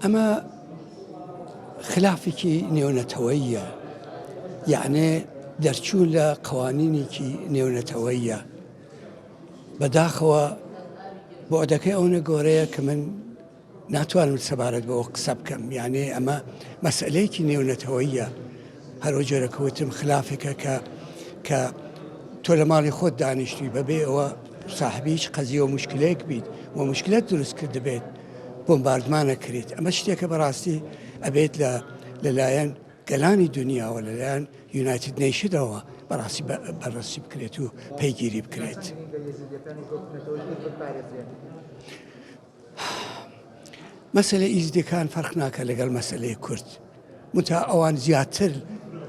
ئەمە خلافێکی نێونەتەوەییە، یەعنێ دەرچوون لە قەوانینێکی نێونەتەوەییە. بەداخەوە بۆعدەکەی ئەونە گۆرەیە کە من ناتوانم سەبارەت بەوە قسە بکەم، یانێ ئەمە مەسئلەیەکی نێونەتەوەییە، هەر ئەو جۆرە کە وتم خلافێکە کە کە تۆ لە ماڵی خۆت دانیشتووی بەبێ ئەوە ساحبی هیچ قەزیە و مشکلەیەک بیت و مشکلەت دروست کردبێت بۆمباردمانە کرێت ئەمە شتێکە بەڕاستی ئەبێت لە لەلایەن گەلانی دنیاوە لەلایەن United Nation ەوە بەڕاستی بەڕەسی بکرێت و پەیگیری بکرێت. مەسەلەی ئیزدیەکان فەرق ناکە لەگەڵ مەسەلەی کورد متا ئەوان زیاتر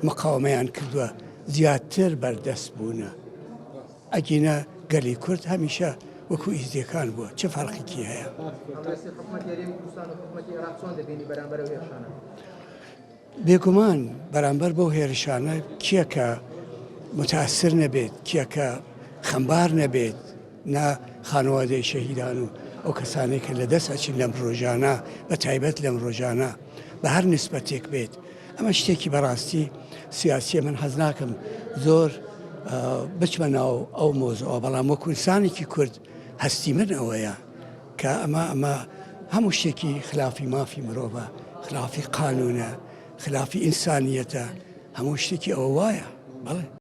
مقاومەیان کردووە زیاتر بەردەست بوونە ئەگینە گەلی کورد هەمیشە وەکو ئیزدیەکان بووە چه فەرقێکی هەیە؟ بێگومان بەرامبەر بەو هێرشانە کێ کە متاسر نەبێت، کێ کە خەمبار نەبێت، نا خانەوادەی شەهیدان و ئەو کەسانەی کە لەدەست ئەچن لەم ڕۆژانە بە تایبەت لەم ڕۆژانە بە هەر نسبەتێک بێت ئەمە شتێکی بەڕاستی سیاسیە من حەز ناکەم زۆر بچمە ناو ئەو مۆزەوە بەڵام وەکو ئینسانێکی کورد هەستی من ئەوەیە کە ئەمە ئەمە هەموو شتێکی خلافی مافی مرۆڤە، خلافی قانونە، خلافی ئینسانیەتە، هەموو شتێکی ئەوە وایە. بەڵێ.